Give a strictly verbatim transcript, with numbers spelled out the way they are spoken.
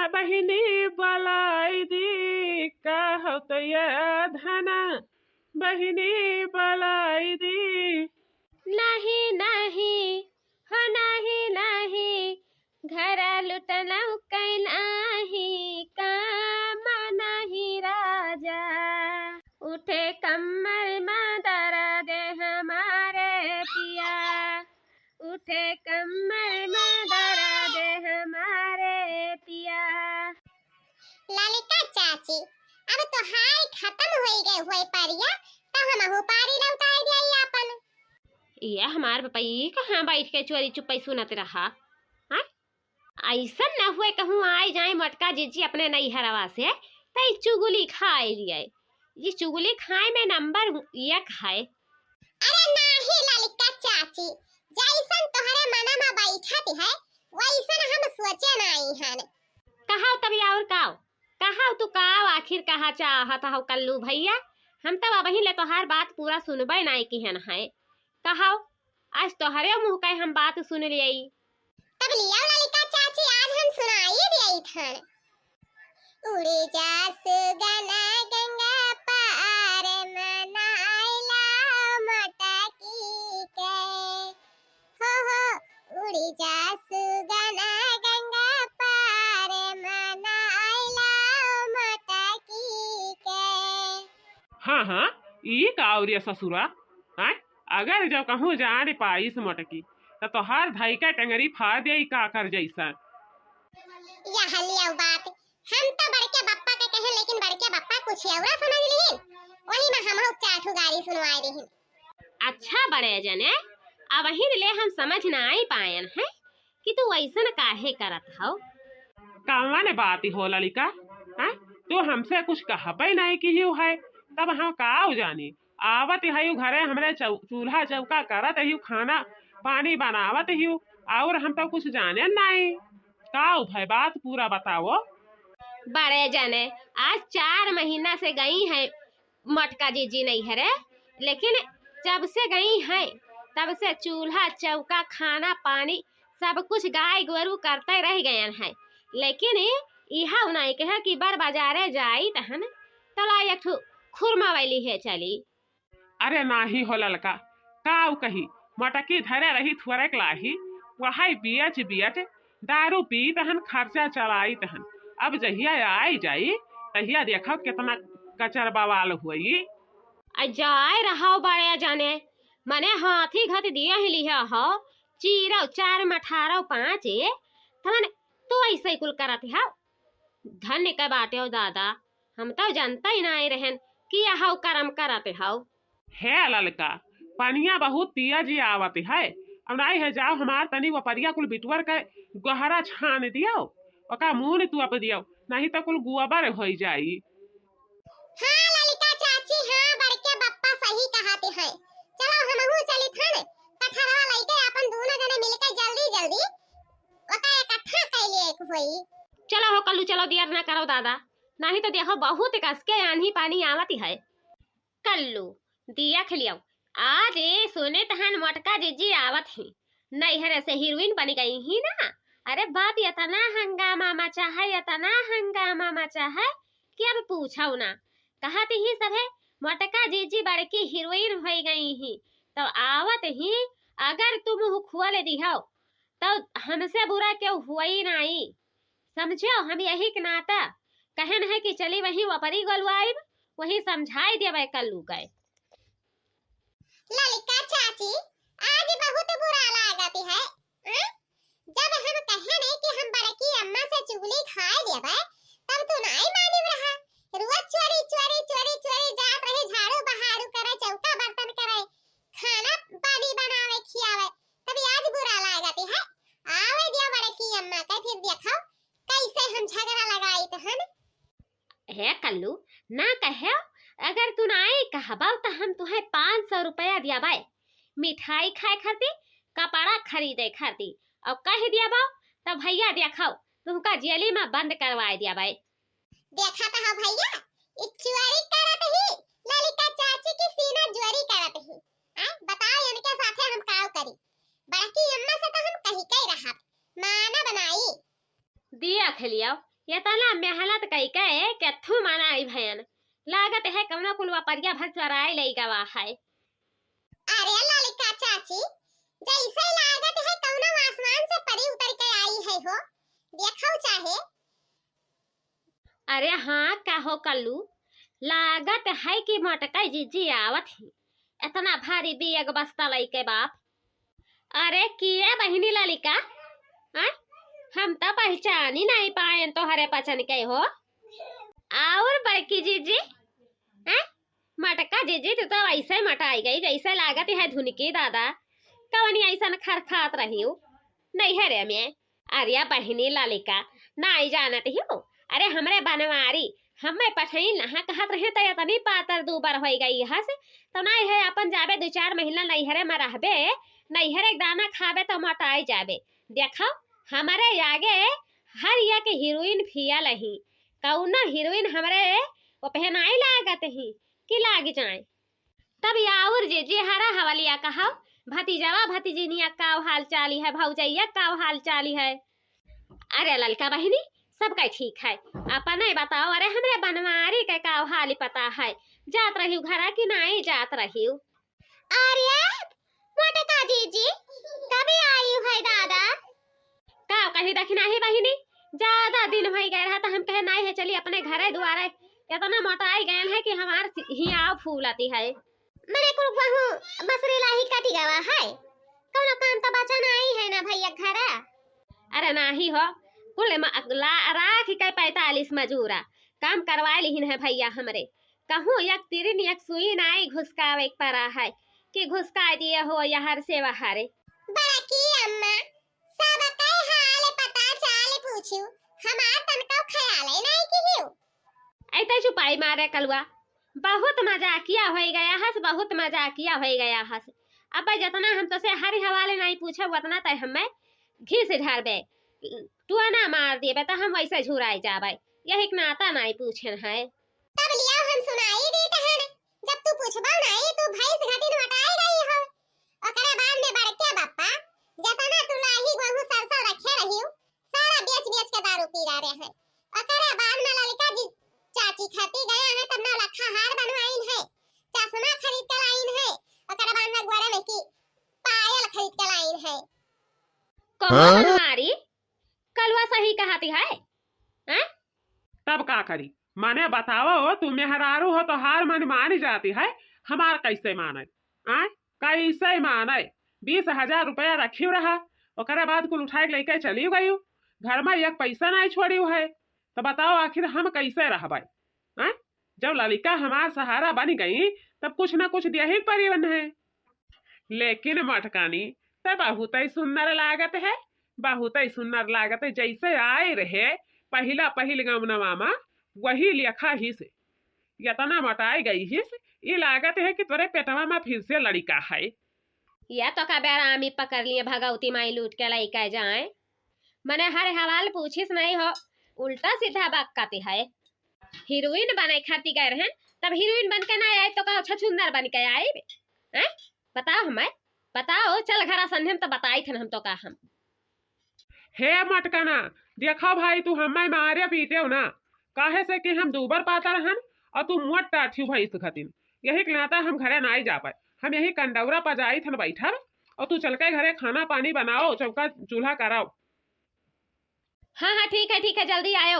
बहिनी बलाई दी, कहत या धना, बहिनी बलाई दी। नहीं, नहीं, हो नहीं, नहीं, घर लुटनौ कैनाही काम नहीं राजा। उठे कमर मा दर्द हमारे पिया, उठे कमर मा दर्द हमारे पिया। ललिका चाची, अब तोहार खतम होई गए होए परिया, तो हमहू पारी लौटाई जाई आपन। ये हमार बापा, ई कहाँ बैठ के चोरी चुप्पई सुनत रहा? हाँ? अइसन न हुए कहूँ आइ जाए मोटका जिज्जी अपने नैहरवा से, त ई चुगली खाए लिए। ये चुगली खाए में नंबर एक है। अरे नाही ललिका चाची, जैसन तोहरे मना में बैठत है, वैसन हम सोचे नाई हन। कहाओ तब और काओ? कहाओ तू काओ आखिर कहा चाहत हौ कल्लू भैया? हम तब अबहीं ले तोहार बात पूरा सुनबे नाई किहन है। कहाओ, आज तोहरे मुँह के हम बात सुन लियई। तब लियाओ ललिका चाची, आज हम सुनाई दियई थन। उड़े जा सुगना गंगा पार मनाइला मटकी के। हो हो, उड़े जा सुगना गंगा पार मनाइला मटकी के। हाँ, हाँ, ई का और ये ससुरा? हाँ? अगर जब कहूँ जान पाइस मटकी, त तोहार धई के टंगरी फाड़ देई काकर जैसन। यह लियाओ बात, हम तो बड़के बप्पा के कहे, लेकिन बड़के बप्पा कुछ औरा समझ लिहिन, वही में हमहू चार ठो गारी सुनवाए रहिन। अच्छा बड़े जने, अबहिन ले हम समझ नाई पायन है कि तू वैसन काहे करत हौ। कवन बात हो ललिका, हैं? तू हमसे कुछ कहबे नाई किहियो है, तब हम काउ जानी? आवत हयू घरे हमरे चौ-, चूल्हा चौका करत हयू, खाना पानी बनावत हयू, और हम तो कुछ जाने नाई। काउ भय, बात पूरा बताओ। बड़े जने, आज चार महीना से गई है मोटका जीजी नैहरे, लेकिन जब से गई है तब से चूल्हा चौका, खाना पानी सब कुछ गाय गोरू करते रह गयन है, लेकिन इहा उनाई कहे कि बर बाजारे जाई तहन तला एक ठो खुरमा वाली है चली। अरे नाही हो ललका, काउ कही, मटकी धरे रही थोड़ेक लाही, वहाई बियच बियच दारू पी तहन खर्चा चलाई तहन। अब जहिया आई जाई, तहिया देखो कितना कचर बवाल होई। आ जाए रहो बड़े जने, मने हाथी घत दिया ही लिहा हो, चीरो चार मठारो पाँच, तमन तू ऐसे कुल करत हो। धन्य के बाटे हो दादा, हम तो जानते ही नाई रहन कि यह करम करत हो। हे ललका, पनिया बहुत तेज आवत है, अब नाई है जाओ हमार तनी वो परिया कुल बिटुअर के गहरा छान दियो, ओका मुन तू अप दियो, नहीं तो कुल गोबर होई जाई। हाँ ललिका चाची, हाँ बड़के बप्पा सही कहते हैं। चलो हमहू चलित हन, कठरवा लइके अपन दोनों जने मिलके जल्दी जल्दी ओका इकट्ठा कैले एक होई। चलो हो कल्लू, चलो देर ना करो दादा, नहीं तो देखो बहुत कसके आन्ही पानी आवत है। कल्लू, देख लियो, आज ए सुने तहन मोटका जीजी आवत ही, नैहर से हीरोइन बन गई ही ना। अरे बाप, इतना हंगामा मचा है, इतना हंगामा मचा है कि अब पूछो ना। कहत ही सभे मोटका जीजी बड़की हीरोइन हो गई ही, तो आवत ही अगर तुम मुँह खोल दिहो तो हमसे बुरा क्यों हुआ ही नाई। समझो, हम यही के नाता कहन है कि चली वही वपरी गोलवाइब, वही समझाई देवे कल्लू के। ललिका चाची, आज बहुत बुरा लागत है, हैं? जब हम कहे नहीं कि हम बड़की अम्मा से चुगली खाए लेबे, तब तू नाई मानिब रहा। रोज चोरी, चोरी, चोरी, चोरी जात रही, झाड़ू बहारू करे, चौका बर्तन करे, खाना पानी बनावे, खियावे, तब आज बुरा लागत है। आवे दिया बड़की अम्मा के, फिर देखो कैसे हम झगड़ा लगाइत हन। हे कल्लू, ना कहे, अगर तू नाई कहबो त हम तुहे पाँच सौ रुपया दियाबे, मिठाई खाए खातिर, कपड़ा खरीदे खातिर, और कह दियाबो त भैया देखो तुहका जेली में बंद करवाए दियाबे। देखा तो हो भैया, ई चोरी करत ही, ललिका चाची की सीना जोरी करत ही। आय, बताओ इनके साथे हम काव करी? बड़की अम्मा से तो हम कही के रहब, मानब नाई। देख लियो, एतना मेहनत कइके केथू मनाई भयन, लागत है कउनो कुल वपरिया भर चोराई लइ गवा है। अरे ललिका चाची, जइसे लागत है कउनो आसमान से परी उतर के आई है हो, देखउ चाहे। अरे हाँ, का हो कल्लू, लागत है कि मोटका जीजी आवत ही, एतना भारी बैग बस्ता लइके बाप। अरे किए बहिनी ललिका, आय? हम त पहिचानी नाहीं पाएन तोहरे पचन के हो। अउर बड़की जीजी, आय? मोटका जीजी, तू त वइसे मोटाई गई, जइसे लागत है धुनकी दादा। कवनी अइसन खर खात रहिउ नइहरे में। अरे बहिनी ललिका, नाहीं जानत हिउ? अरे हमरे बनवारी, हम्मे पठइन नहा कहत रहे त एतनी पातर दूबर होइ गई हस, त नाहीं है अपन जाबे दुइ चार महीना नइहरे में रहबे, नइहरे के दाना खाबे त मोटाई जाबे। देखउ, हमरे आगे हर एक हीरोइन फेल ही, कउनो हीरोइन हमरे ओपहे नाहीं लागत ही कि लागि जाए। तब अउर जे, जे हरा हवलिया कहउ, भतीजवा भतीजिनिया का हाल चाली है, भौजैया का हाल चाली है। अरे ललिका बहिनी, सब कइ ठीक है, अपने बताओ, अरे हमरे बनवारी के का हाल पता है, जात रहिउ घरा कि नाहीं जात रहिउ? अरे मोटका जीजी, कब आइउ है दादा? का कही दखिनाही बहिनी, ज्यादा दिन होइ गए रहा त हम कहे नाहीं है, चली अपने घरे दुआरे, एतना मोटाई गएन है कि हमार सि-, हियाव फूलती है। मने कुल गहूँ मसूरी लाही कटि गवा है, कउनो काम त बचा नाहीं है ना भइया घरा। अरे नाहीं हो, कुल म-, ला-, राखि के पैंतालीस मजूरा काम करवाइ लिहिन है भइया हमरे। कहूँ एक तिरिन एक सुई नाहीं घुसकावे के परा है कि घुसकाइ दिए हो यहर से वहरे। बड़की अम्मा, सबके हाल पता चाल पूछिउ, हमार तनकउ ख्याले नाहीं किहिउ। अइते चुपाई मारे कलुआ, बहुत मजाकिया होइ गया हस, बहुत मजाकिया होइ गया हस। अब जेतना हम तोसे हर हवाले नाहीं पूछब, ओतना तइ हम्मे घीस ढारबे, टुअना मार देबे, त हम वइसे झुराइ जाबे। यही के नाता नाहीं पूछेन है। तब लियाउ हम सुनाई देत हन, जब तू पूछबउ नाहीं, तू भैंस घटिन मोटाइ गई हो। ओकरे बाद में बड़के बप्पा, जेतना तू लाही गोहूँ सरसों रखे रहिउ, सारा बेच बेच के दारू पी रहे हैं। ओकरे बाद में ललिका जी चाची खाती गया है, तब नौलखा हार बनवाइन है, चश्मा खरीद के लाइन है, ओकरे बाद में गोड़े में की पायल खरीद के लाइन है। कहो हाँ? बनवारी, कलुआ सही कहती है, हैं? तब का करी? मने बताओ, तू मेहरारू हो, तोहार मन मानी जाती है, हमार कइसे माने? आय, कइसे माने? बीस हजार रुपया रखिउ रहा, ओकरे बाद कुल उठाइ के लइके चली गइउ। घर में एक पैसा नाहीं छोड़िउ है, त बताओ आखिर हम कइसे रहबे? आय, जब ललिका हमार सहारा बनि गई, तब कुछ न कुछ देही के परी बन है। लेकिन मटकानी, तइ बहुतइ सुन्नर लागत है, बहुतइ सुन्नर लागत है। जइसे आए रहे पहिला पहिल गमनवा मा, वही लेखा हिस। एतना मोटाइ गई हिस, ई लागत है कि तोरे पेटवा मा फिर से लड़िका है। या तोका बेरामी पकड़ लिए, भगवती माई लूट के लइके जाए। मने हर हवाल पूछिस नाहीं हो, उल्टा सीधा बकत है। हीरोइन बने खाती गए रहे, तब हीरोइन बन के नाहीं आए, तउ का छछुंदर बन के आए? हैं? बताओ हमें, बताओ, चल घरा संझे में त बताई थन हम तउ का हम। हे मटकना, देखा भाई, तू हमें मारे पीटे ना, काहे से कि हम दूबर पातर हन अउर तू मोट टाठी भैंस खतिन। यही के नाता हम घरे नाहीं जा पाए, हम यही कंडौरा पर जाई थन बैठब अउर तू चल के घरे खाना पानी बनाओ, चौका चूल्हा कराओ। हाँ, हाँ, ठीक है, ठीक है, जल्दी आयो।